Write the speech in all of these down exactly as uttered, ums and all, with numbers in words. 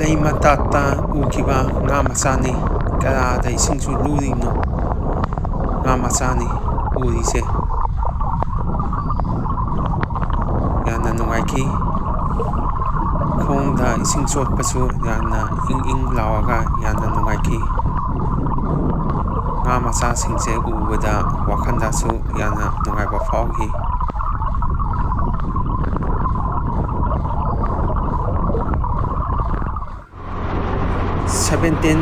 ꯑꯩ ꯃꯇꯥꯠꯇ ꯎꯈꯤꯕ ꯉꯥ ꯃꯆꯥꯅꯤ꯫ ꯀꯌꯥꯗ ꯏꯁꯤꯡꯁꯨ ꯂꯨꯔꯤꯅꯣ꯫ ꯉꯥ ꯃꯆꯥꯅꯤ ꯎꯔꯤꯁꯦ꯫ ꯌꯥꯝꯅ ꯅꯨꯡꯉꯥꯏꯈꯤ꯫ ꯈꯣꯡꯗ ꯏꯁꯤꯡ ꯆꯣꯠꯄꯁꯨ ꯌꯥꯝꯅ ꯏꯪ ꯏꯪ ꯂꯥꯎꯔꯒ ꯌꯥꯝꯅ ꯅꯨꯡꯉꯥꯏꯈꯤ꯫ ꯉꯥ ꯃꯆꯥꯁꯤꯡꯁꯦ ꯎꯕꯗ ꯋꯥꯈꯜꯗꯁꯨ ꯌꯥꯝꯅ ꯅꯨꯡꯉꯥꯏꯕ ꯐꯥꯎꯈꯤ꯫ Seventeen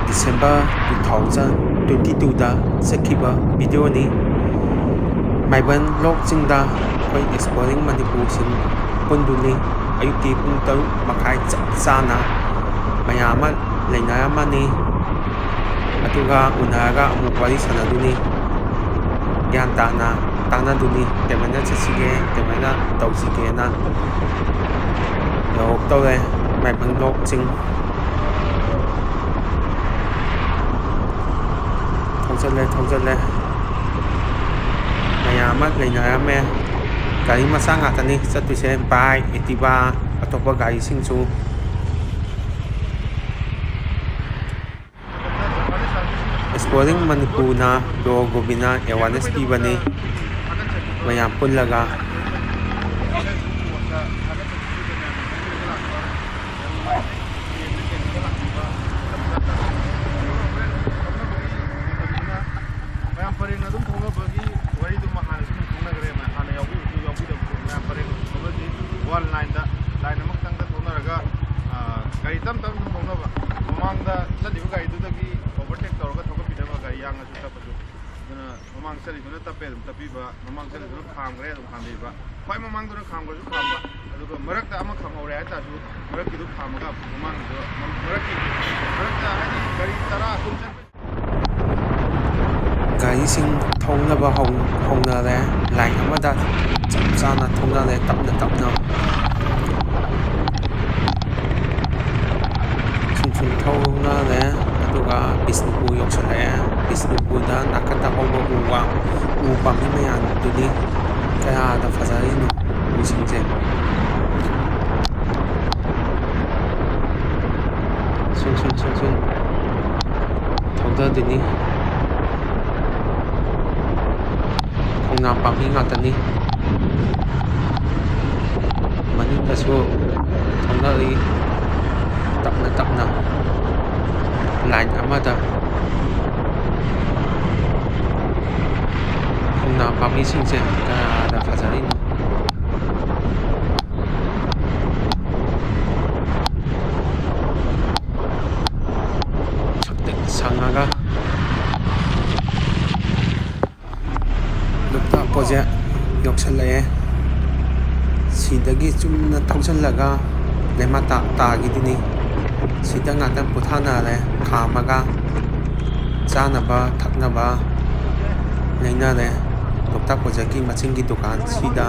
December two thousand twenty twoꯗ ꯆꯠꯈꯤꯕ videoꯅꯤ꯫ ꯃꯥꯏꯕꯟ ꯂꯣꯛ ꯆꯤꯡꯗ ꯑꯩꯈꯣꯏ Exploring ꯃꯅꯤꯄꯨꯔꯁꯤꯡ ꯄꯨꯟꯗꯨꯅꯤ꯫ ꯑꯌꯨꯛꯀꯤ ꯄꯨꯡ ꯇꯔꯨꯛ ꯃꯈꯥꯏ ꯆꯞ ꯆꯥꯅ ꯃꯌꯥꯝ ꯑꯃ ꯂꯩꯅꯔꯝꯃꯅꯤ꯫ ꯑꯗꯨꯒ ꯎꯅꯔꯒ ꯑꯃꯨꯛ ꯋꯥꯔꯤ ꯁꯥꯟꯅꯗꯨꯅꯤ꯫ ꯒ꯭ꯌꯥꯟ ꯇꯥꯅ ꯇꯥꯟꯅꯗꯨꯅꯤ꯫ ꯀꯃꯥꯏꯅ ꯆꯠꯁꯤꯒꯦ, ꯀꯃꯥꯏꯅ ꯇꯧꯁꯤꯒꯦꯅ ꯌꯧꯔꯛꯇꯧꯔꯦ ꯃꯥꯏꯕꯟ ꯂꯣꯛ ꯆꯤꯡ꯫ ꯊꯧꯖꯜꯂꯦ, ꯊꯧꯖꯜꯂꯦ꯫ ꯃꯌꯥꯝ ꯑꯃ ꯂꯩꯅꯔꯝꯃꯦ꯫ ꯒꯥꯔꯤ ꯃꯆꯥ ꯉꯥꯛꯇꯅꯤ ꯆꯠꯇꯣꯏꯁꯦ, bike, Activa, ꯑꯇꯣꯞꯄ ꯒꯥꯔꯤꯁꯤꯡꯁꯨ꯫ Exploring ꯃꯅꯤꯄꯨꯔꯅ ꯕ꯭ꯔꯣ ꯒꯣꯕꯤꯟꯗ awareness ꯄꯤꯕꯅꯤ꯫ ꯃꯌꯥꯝ ꯄꯨꯜꯂꯒ꯫ ꯃꯌꯥꯝ ꯄꯔꯦꯡꯅ ꯑꯗꯨꯝ ꯊꯣꯛꯅꯕꯒꯤ ꯋꯥꯔꯤꯗꯨꯃ ꯍꯥꯟꯅꯁꯨ ꯑꯗꯨꯝ ꯈꯪꯅꯈ꯭ꯔꯦ꯫ ꯍꯥꯟꯅ ꯌꯥꯎꯕꯤꯕꯁꯨ ꯌꯥꯎꯕꯤꯗꯕꯁꯨ ꯃꯌꯥꯝ ꯄꯔꯦꯡ ꯊꯣꯛꯅꯗꯦ꯫ One lineꯗ, line ꯑꯃꯈꯛꯇꯪꯗ ꯊꯣꯛꯅꯔꯒ, ꯑ, ꯒꯥꯔꯤ ꯇꯞ ꯇꯞꯅ ꯊꯧꯅꯕ꯫ ꯃꯃꯥꯡꯗ ꯆꯠꯂꯤꯕ ꯒꯥꯔꯤꯗꯨꯗꯒꯤ overtake ꯇꯧꯔꯒ ꯊꯧꯒꯠꯄꯤꯅꯕ ꯒꯥꯔꯤ ꯌꯥꯡꯉꯁꯨ ꯇꯞꯄꯁꯨ꯫ ꯑꯗꯨꯅ ꯃꯃꯥꯡ ꯆꯠꯂꯤꯗꯨꯅ ꯇꯞꯄꯦ ꯑꯗꯨꯝ ꯇꯞꯄꯤꯕ, ꯃꯃꯥꯡ ꯆꯠꯂꯤꯗꯨꯅ ꯈꯥꯝꯈ꯭ꯔꯦ ꯑꯗꯨꯝ ꯈꯥꯝꯕꯤꯕ꯫ ꯈ꯭ꯋꯥꯏ ꯃꯃꯥꯡꯗꯨꯅ ꯈꯥꯝꯈ꯭ꯔꯁꯨ ꯈꯥꯝꯕ, ꯑꯗꯨꯒ ꯃꯔꯛꯇ ꯑꯃ ꯈꯥꯝꯍꯧꯔꯦ ꯍꯥꯏ ꯇꯥꯔꯁꯨ ꯃꯔꯛꯀꯤꯗꯨ ꯈꯥꯝꯃꯒ ꯃꯃꯥꯡꯒꯤꯗꯣ, ꯃꯔꯛꯀꯤ, ꯃꯔꯛꯇ ꯍꯥꯏꯗꯤ ꯒꯥꯔꯤ ꯇꯔꯥ ꯀꯨꯟ ꯆꯠꯄ꯫ ꯒꯥꯔꯤꯁꯤꯡ ꯊꯧꯅꯕ ꯍꯧ-, ꯍꯧꯅꯔꯦ꯫ Line ꯑꯃꯗ ꯆꯞ ꯆꯥꯅ ꯊꯧꯅꯔꯦ, ꯇꯞꯅ ꯇꯞꯅ꯫ ꯁꯨꯝ ꯁꯨꯝ ꯊꯧꯅꯔꯦ, ꯑꯗꯨꯒ ꯕꯤꯁꯅꯨꯄꯨꯔ ꯌꯧꯁꯜꯂꯛꯑꯦ꯫ ꯕꯤꯁꯅꯨꯄꯨꯔꯗ ꯅꯥꯀꯟꯗ ꯍꯧꯕ ꯎ ꯋꯥ, ꯎ ꯄꯥꯝꯕꯤ ꯃꯌꯥꯝꯗꯨꯗꯤ ꯀꯌꯥꯗ ꯐꯖꯔꯤꯅꯣ ꯎꯁꯤꯡꯁꯦ꯫ ꯁꯨꯝ ꯁꯨꯝ ꯊꯧꯗꯗꯣꯏꯅꯤ꯫ ꯈꯣꯡꯅꯥꯡ ꯄꯥꯝꯕꯤ ꯉꯥꯛꯇꯅꯤ꯫ ꯃꯅꯤꯡꯗꯁꯨ ꯊꯧꯅꯔꯤ꯫ ꯇꯞꯅ ꯇꯞꯅ line ꯑꯃꯗ꯫ ꯈꯣꯡꯅꯥꯡ ꯄꯥꯝꯕꯤꯁꯤꯡꯁꯦ ꯀꯌꯥꯗ ꯐꯖꯔꯤꯅꯣ꯫ ꯁꯛꯇ꯭ꯔꯤꯛ ꯁꯪꯉꯒ ꯂꯣꯛꯇꯥꯛ project ꯌꯧꯁꯜꯂꯛꯑꯦ꯫ ꯁꯤꯗꯒꯤ ꯆꯨꯝꯅ ꯊꯧꯖꯤꯜꯂꯒ ꯂꯩꯃꯥ ꯇꯥ-, ꯇꯥꯈꯤꯗꯨꯅꯤ꯫ ꯁꯤꯗ ꯉꯥꯛꯇꯪ ꯄꯣꯊꯥꯅꯔꯦ, ꯈꯥꯝꯃꯒ ꯆꯥꯅꯕ ꯊꯛꯅꯕ ꯂꯩꯅꯔꯦ꯫ ꯂꯣꯛꯇꯥꯛ projectꯀꯤ ꯃꯆꯤꯟꯒꯤ ꯗꯨꯀꯥꯟꯁꯤꯗ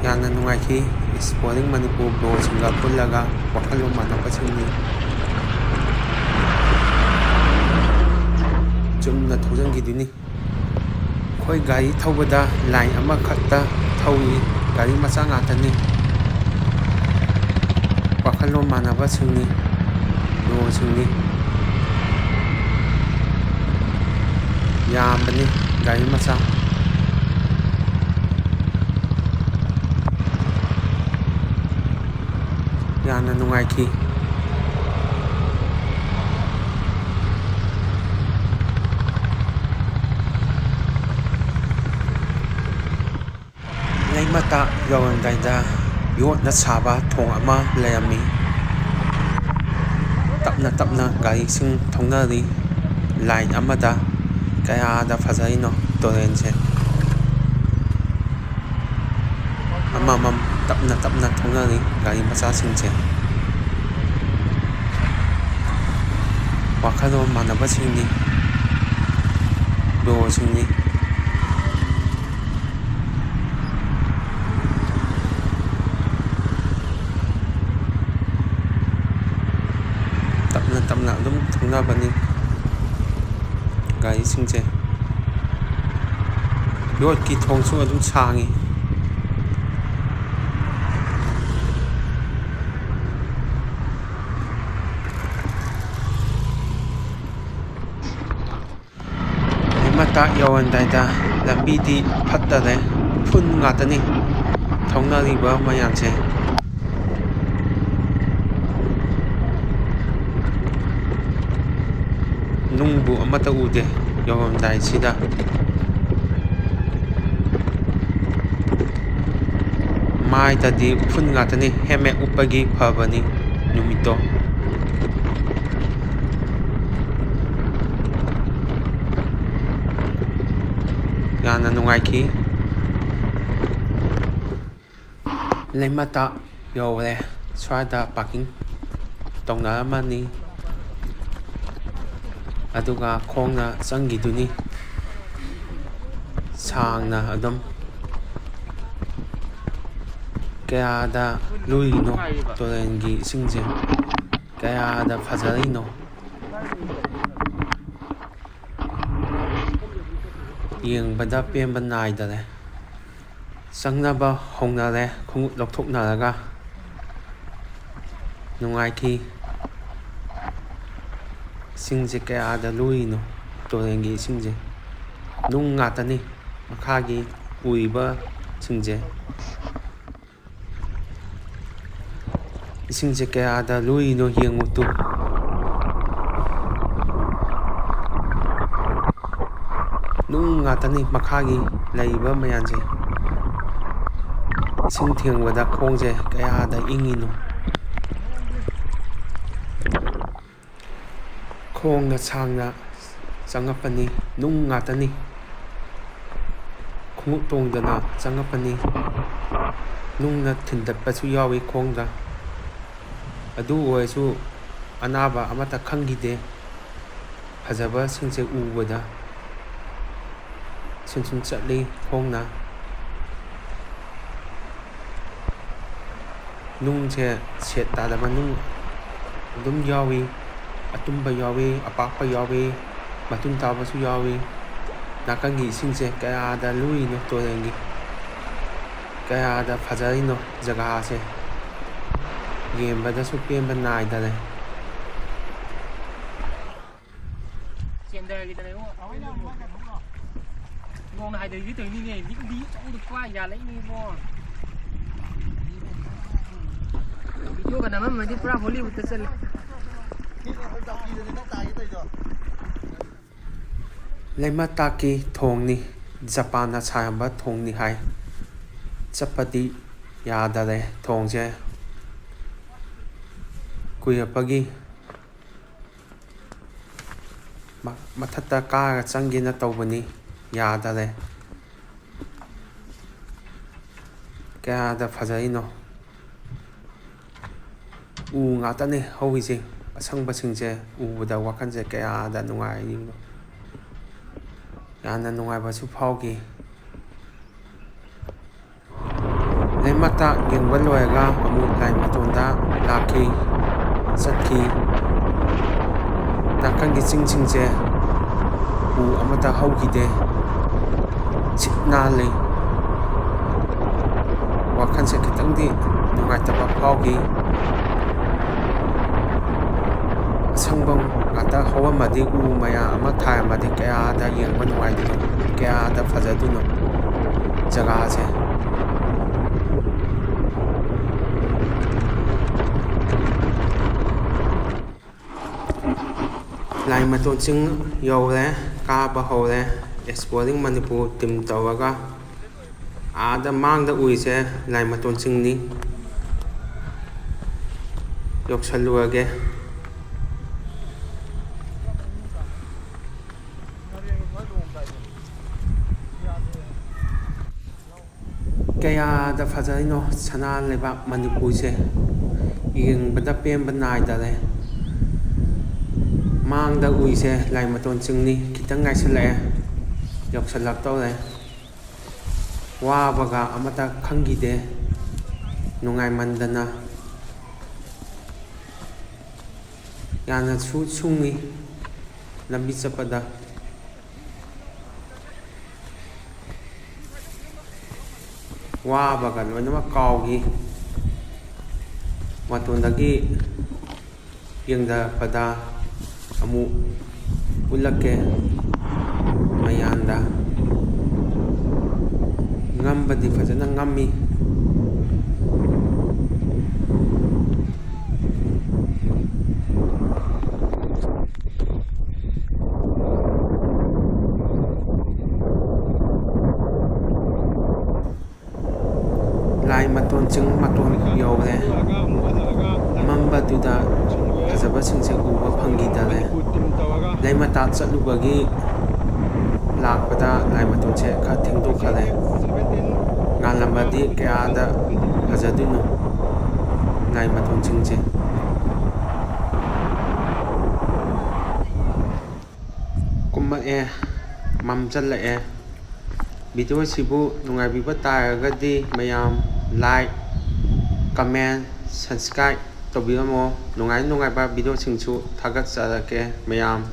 ꯌꯥꯝꯅ ꯅꯨꯡꯉꯥꯏꯈꯤ꯫ Exploring Manipur broꯁꯤꯡꯒ ꯄꯨꯜꯂꯒ ꯋꯥꯈꯜꯂꯣꯟ ꯃꯥꯟꯅꯕꯁꯤꯡꯅꯤ꯫ ꯆꯨꯝꯅ ꯊꯧꯖꯤꯟꯈꯤꯗꯣꯏꯅꯤ꯫ ꯑꯩꯈꯣꯏ ꯒꯥꯔꯤ ꯊꯧꯕꯗ line ꯑꯃꯈꯛꯇ ꯊꯧꯏ, ꯒꯥꯔꯤ ꯃꯆꯥ ꯉꯥꯛꯇꯅꯤ꯫ ꯋꯥꯈꯜꯂꯣꯟ ꯃꯥꯟꯅꯕꯁꯤꯡꯅꯤ, broꯁꯤꯡꯅꯤ꯫ ꯌꯥꯝꯕꯅꯤ ꯒꯥꯔꯤ ꯃꯆꯥ꯫ ꯌꯥꯝꯅ ꯅꯨꯡꯉꯥꯏꯈꯤ꯫ ꯂꯩꯃꯇ ꯌꯧꯔꯝꯗꯥꯏꯗ ꯌꯣꯠꯅ ꯁꯥꯕ ꯊꯣꯡ ꯑꯃ ꯂꯩꯔꯝꯃꯤ꯫ ꯇꯞꯅ ꯇꯞꯅ ꯒꯥꯔꯤꯁꯤꯡ ꯊꯧꯅꯔꯤ꯫ Line ꯑꯃꯗ ꯀꯌꯥꯗ ꯐꯖꯔꯤꯅꯣ ꯇꯨꯔꯦꯜꯁꯦ꯫ ꯑꯃꯃꯝ ꯇꯞꯅ ꯇꯞꯅ ꯊꯧꯅꯔꯤ ꯒꯥꯔꯤ ꯃꯆꯥꯁꯤꯡꯁꯦ꯫ ꯋꯥꯈꯜꯂꯣꯟ ꯃꯥꯟꯅꯕꯁꯤꯡꯅꯤ, broꯁꯤꯡꯅꯤ꯫ ꯇꯞꯅ ꯇꯞꯅ ꯑꯗꯨꯝ ꯊꯧꯅꯕꯅꯤ ꯒꯥꯔꯤꯁꯤꯡꯁꯦ꯫ ꯌꯣꯠꯀꯤ ꯊꯣꯡꯁꯨ ꯑꯗꯨꯝ ꯁꯥꯡꯉꯤ꯫ ꯆꯥꯛ ꯌꯧꯔꯝꯗꯥꯏꯗ ꯂꯝꯕꯤꯗꯤ ꯐꯠꯇꯔꯦ, ꯎꯐꯨꯟ ꯉꯥꯛꯇꯅꯤ ꯊꯧꯅꯔꯤꯕ ꯃꯌꯥꯝꯁꯦ꯫ ꯅꯨꯡꯕꯨ ꯑꯃꯠꯇ ꯎꯗꯦ ꯌꯧꯔꯝꯗꯥꯏꯁꯤꯗ꯫ ꯃꯥꯏꯗꯗꯤ ꯎꯐꯨꯟ ꯉꯥꯛꯇꯅꯤ, ꯍꯦꯜꯃꯦꯠ ꯎꯞꯄꯒꯤ ꯐꯕꯅꯤ ꯅꯨꯃꯤꯠꯇꯣ꯫ ꯌꯥꯝꯅ ꯅꯨꯡꯉꯥꯏꯈꯤ꯫ ꯂꯩꯃꯇ ꯌꯧꯔꯦ꯫ ꯁ꯭ꯋꯥꯏꯗ ꯄꯥꯔꯀꯤꯡ ꯇꯧꯅꯔꯝꯃꯅꯤ, ꯑꯗꯨꯒ ꯈꯣꯡꯅ ꯆꯪꯈꯤꯗꯨꯅꯤ꯫ ꯁꯥꯡꯅ ꯑꯗꯨꯝ꯫ ꯀꯌꯥꯗ ꯂꯨꯔꯤꯅꯣ ꯇꯨꯔꯦꯜꯒꯤ ꯏꯁꯤꯡꯁꯦ, ꯀꯌꯥꯗ ꯐꯖꯔꯤꯅꯣ꯫ ꯌꯦꯡꯕꯗ ꯄꯦꯟꯕ ꯅꯥꯏꯗꯔꯦ꯫ ꯆꯪꯅꯕ ꯍꯧꯅꯔꯦ, ꯈꯣꯡꯎꯞ ꯂꯧꯊꯣꯛꯅꯔꯒ꯫ ꯅꯨꯡꯉꯥꯏꯈꯤ꯫ ꯏꯁꯤꯡꯁꯦ ꯀꯌꯥꯗ ꯂꯨꯔꯤꯅꯣ, ꯇꯨꯔꯦꯜꯒꯤ ꯏꯁꯤꯡꯁꯦ꯫ ꯅꯨꯡ ꯉꯥꯛꯇꯅꯤ ꯃꯈꯥꯒꯤ ꯎꯔꯤꯕꯁꯤꯡꯁꯦ꯫ ꯏꯁꯤꯡꯁꯦ ꯀꯌꯥꯗ ꯂꯨꯔꯤꯅꯣ ꯌꯦꯡꯉꯨ ꯇꯨ꯫ ꯅꯨꯡ ꯉꯥꯛꯇꯅꯤ ꯃꯈꯥꯒꯤ ꯂꯩꯔꯤꯕ ꯃꯌꯥꯝꯁꯦ꯫ ꯏꯁꯤꯡ ꯊꯦꯡꯕꯗ ꯈꯣꯡꯁꯦ ꯀꯌꯥꯗ ꯏꯪꯉꯤꯅꯣ꯫ ꯈꯣꯡꯅ ꯁꯥꯡꯅ ꯆꯪꯉꯛꯄꯅꯤ, ꯅꯨꯡ ꯉꯥꯛꯇꯅꯤ꯫ ꯈꯣꯡꯎꯞ ꯇꯣꯡꯗꯅ ꯆꯪꯉꯛꯄꯅꯤ꯫ ꯅꯨꯡꯅ ꯊꯤꯟꯗꯠꯄꯁꯨ ꯌꯥꯎꯏ ꯈꯣꯡꯗ꯫ ꯑꯗꯨ ꯑꯣꯏꯔꯁꯨ ꯑꯅꯥꯕ ꯑꯃꯠꯇ ꯈꯪꯈꯤꯗꯦ꯫ ꯐꯖꯕꯁꯤꯡꯁꯦ ꯎꯕꯗ ꯁꯨꯝ ꯁꯨꯝ ꯆꯠꯂꯤ ꯈꯣꯡꯅ꯫ ꯅꯨꯡꯁꯦ ꯁꯦꯠ ꯇꯥꯗꯕ ꯅꯨꯡ ꯑꯗꯨꯝ ꯌꯥꯎꯏ, ꯑꯇꯨꯝꯕ ꯌꯥꯎꯏ, ꯑꯄꯥꯛꯄ ꯌꯥꯎꯏ, ꯃꯇꯨꯝ ꯇꯥꯕꯁꯨ ꯌꯥꯎꯏ꯫ ꯅꯥꯀꯟꯒꯤ ꯏꯁꯤꯡꯁꯦ ꯀꯌꯥꯗ ꯂꯨꯔꯤꯅꯣ ꯇꯨꯔꯦꯜꯒꯤ, ꯀꯌꯥꯗ ꯐꯖꯔꯤꯅꯣ ꯖꯒꯥꯁꯦ, ꯌꯦꯡꯕꯗꯁꯨ ꯄꯦꯟꯕ ꯅꯥꯏꯗꯔꯦ꯫ ꯆꯦꯟꯊꯈꯤꯗꯅ ꯏꯕꯨꯡꯉꯣ꯫ ꯈꯣꯡꯅ ꯍꯥꯏꯗꯣꯏꯗꯤ ꯇꯧꯅꯤꯅꯦ, ꯃꯤꯠ ꯎꯗꯤ ꯑꯆꯧꯕꯗ ꯈ꯭ꯋꯥꯏ ꯌꯥꯜꯂꯛꯏꯅꯦ ꯏꯕꯣ꯫ ꯚꯤꯗꯤꯑꯣꯒ ꯅꯝꯃꯝꯃꯗꯤ ꯄꯨꯔꯥ ꯍꯣꯂꯤꯋꯨꯗꯇ ꯆꯠꯂꯦ꯫ ꯂꯩꯃꯇꯥꯛꯀꯤ ꯊꯣꯡꯅꯤ, ꯖꯄꯥꯟꯅ ꯁꯥꯔꯝꯕ ꯊꯣꯡꯅꯤ ꯍꯥꯏ꯫ ꯆꯠꯄꯗꯤ ꯌꯥꯗꯔꯦ, ꯊꯣꯡꯁꯦ ꯀꯨꯏꯔꯛꯄꯒꯤ ꯃ-, ꯃꯊꯛꯇ ꯀꯥꯔꯒ ꯆꯪꯒꯦꯅ ꯇꯧꯕꯅꯤ, ꯌꯥꯗꯔꯦ꯫ ꯀꯌꯥꯗ ꯐꯖꯔꯤꯅꯣ! ꯎ ꯉꯥꯛꯇꯅꯦ ꯍꯧꯔꯤꯁꯦ꯫ ꯑꯁꯪꯕꯁꯤꯡꯁꯦ ꯎꯕꯗ ꯋꯥꯈꯜꯁꯦ ꯀꯌꯥꯗ ꯅꯨꯡꯉꯥꯏꯔꯤꯅꯣ! ꯌꯥꯝꯅ ꯅꯨꯡꯉꯥꯏꯕꯁꯨ ꯐꯥꯎꯈꯤ꯫ ꯂꯩꯃꯇꯥꯛ ꯌꯦꯡꯕ ꯂꯣꯏꯔꯒ ꯑꯃꯨꯛ ꯂꯥꯏ ꯃꯇꯣꯟꯗ ꯂꯥꯛꯈꯤ, ꯆꯠꯈꯤ꯫ ꯅꯥꯀꯟꯒꯤ ꯆꯤꯡꯁꯤꯡꯁꯦ ꯎ ꯑꯃꯠꯇ ꯍꯧꯈꯤꯗꯦ, ꯁꯤꯠ ꯅꯥꯜꯂꯤ꯫ ꯋꯥꯈꯜꯁꯦ ꯈꯤꯇꯪꯗꯤ ꯅꯨꯡꯉꯥꯏꯇꯕ ꯐꯥꯎꯈꯤ꯫ ꯑꯁꯪꯕ ꯉꯥꯛꯇ ꯍꯧꯔꯝꯃꯗꯤ, ꯎ ꯃꯌꯥꯝ ꯑꯃ ꯊꯥꯔꯝꯃꯗꯤ ꯀꯌꯥꯗ ꯌꯦꯡꯕ ꯅꯨꯡꯉꯥꯏꯗꯣꯏꯅꯣ, ꯀꯌꯥꯗ ꯐꯖꯗꯣꯏꯅꯣ ꯖꯒꯥꯁꯦ꯫ ꯂꯥꯏ ꯃꯇꯣꯟ ꯆꯤꯡ ꯌꯧꯔꯦ, ꯀꯥꯕ ꯍꯧꯔꯦ꯫ Exploring ꯃꯅꯤꯄꯨꯔ team ꯇꯧꯔꯒ ꯑꯥꯗ ꯃꯥꯡꯗ ꯎꯔꯤꯁꯦ ꯂꯥꯏ ꯃꯇꯣꯟ ꯆꯤꯡꯅꯤ꯫ ꯌꯧꯁꯜꯂꯨꯔꯒꯦ꯫ ꯀꯌꯥꯗ ꯐꯖꯔꯤꯅꯣ ꯁꯅꯥ ꯂꯩꯕꯥꯛ ꯃꯅꯤꯄꯨꯔꯁꯦ! ꯌꯦꯡꯕꯗ ꯄꯦꯟꯕ ꯅꯥꯏꯗꯔꯦ꯫ ꯃꯥꯡꯗ ꯎꯏꯁꯦ ꯂꯥꯏ ꯃꯇꯣꯟ ꯆꯤꯡꯅꯤ꯫ ꯈꯤꯇꯪ ꯉꯥꯏꯁꯤꯜꯂꯛꯑꯦ, ꯌꯧꯁꯜꯂꯛꯇꯧꯔꯦ꯫ ꯋꯥꯕꯒ ꯑꯃꯠꯇ ꯈꯪꯈꯤꯗꯦ, ꯅꯨꯡꯉꯥꯏꯃꯟꯗꯅ꯫ ꯌꯥꯝꯅꯁꯨ ꯁꯨꯡꯉꯤ ꯂꯝꯕꯤ ꯆꯠꯄꯗ꯫ ꯋꯥꯕꯒ ꯂꯣꯏꯅꯃꯛ ꯀꯥꯎꯈꯤ꯫ ꯃꯇꯣꯟꯗꯒꯤ ꯌꯦꯡꯊꯔꯛꯄꯗ ꯑꯃꯨꯛ ꯎꯠꯂꯛꯀꯦ ꯃꯌꯥꯝꯗ꯫ ꯉꯝꯕꯗꯤ ꯐꯖꯅ ꯉꯝꯃꯤ꯫ ꯂꯥꯏ ꯃꯇꯣꯟ ꯆꯤꯡ ꯃꯇꯣꯟ ꯌꯧꯔꯦ꯫ ꯃꯝꯕꯗꯨꯗ ꯐꯖꯕꯁꯤꯡꯁꯦ ꯎꯕ ꯐꯪꯈꯤꯗꯔꯦ꯫ ꯂꯩꯃꯇꯥꯛ ꯆꯠꯂꯨꯕꯒꯤ ꯂꯥꯛꯄꯗ ꯂꯥꯏ ꯃꯇꯣꯟꯁꯦ ꯈꯔ ꯊꯦꯡꯗꯣꯛꯈꯔꯦ꯫ ꯉꯥꯜꯂꯝꯃꯗꯤ ꯀꯌꯥꯗ ꯐꯖꯗꯣꯏꯅꯣ ꯂꯥꯏ ꯃꯇꯣꯟꯁꯤꯡꯁꯦ꯫ ꯀꯨꯝꯃꯛꯑꯦ, ꯃꯝꯁꯤꯜꯂꯛꯑꯦ꯫ ꯚꯤꯗꯤꯑꯣꯁꯤꯕꯨ ꯅꯨꯡꯉꯥꯏꯕꯤꯕ ꯇꯥꯔꯒꯗꯤ ꯃꯌꯥꯝ like, comment, subscribe ꯇꯧꯕꯤꯔꯝꯃꯣ꯫ ꯅꯨꯡꯉꯥꯏ ꯅꯨꯡꯉꯥꯏꯕ ꯚꯤꯗꯤꯑꯣꯁꯤꯡꯁꯨ ꯊꯥꯒꯠꯆꯔꯛꯀꯦ ꯃꯌꯥꯝ꯫